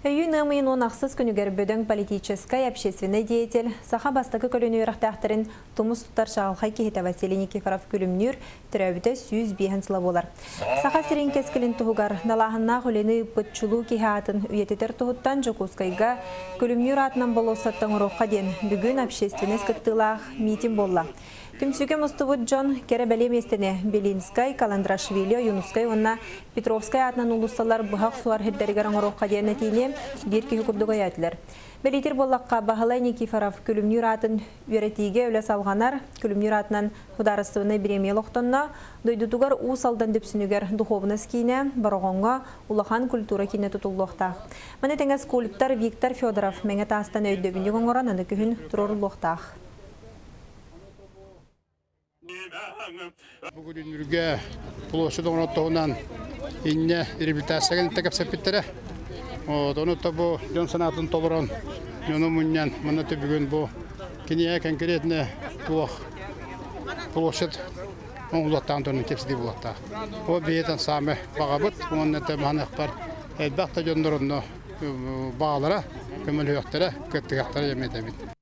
Өйүүн ыам ыйын 16 күнүгэр бөдөҥ политическай, общественнай деятель, саха бастакы көлүөнэ үөрэхтээхтэрин тумус тутар чаҕылхай киһитэ Василий Никифоров Күлүмнүүр төрөөбүтэ 105 сыла буолар. Саха сирин кэскилин туһугар далааһыннаах үлэни ыыппыт чулуу киһи аатын үйэтитэр туһуттан Дьокуускайга Күлүмнүүр аатынан болуоссатта оҥоруохха диэн бүгүн общественность кыттыылаах миитин буолла. Түмсүүгэ мустубут дьон кэрэ-бэлиэ миэстэни Белинскай, Каландрашвили, Ойуунускай уонна Петровскай аатынан уулуссалар быһах суар сирдэригэр оҥоруохха диэн этиини биир киһи курдук өйөөтүлэр. Бэлиэтиир буоллахха, Баһылай Никифоров Күлүмнүүр аатын үөрэтиигэ үлэ салҕанар, Күлүмнүүр аатынан судаарыстыбаннай бириэмийэ олохтонно, дойдутугар Уус Алдан Дүпсүнүгэр духуобунас киинэ, Бороҕоҥҥо улахан культура киинэ тутуллуохтаах. Маны тэҥэ скульптор Виктор Федоров Мэҥэ таастан өйдөбүнньүк оҥорон аны күһүн туруоруллуохтаах. Бу күнүргэ площадь оҥороттоҕунан инньэ реабилитацияга илтэ кэпсэппиттэрэ. Ону то бу дьон санаатын толорон, дьону мунньан, манна бүгүн бу кинигэ конкретно туох площадь оҥолуохтаах туһунан кэпсэтии буолуохтаах. Ол бэйэтин саамай баҕабыт уонна маныахпар элбэх да дьоннор онно баҕалара, көмөлөһүөхтэрэ, кыттыһыахтара диэн этэбит.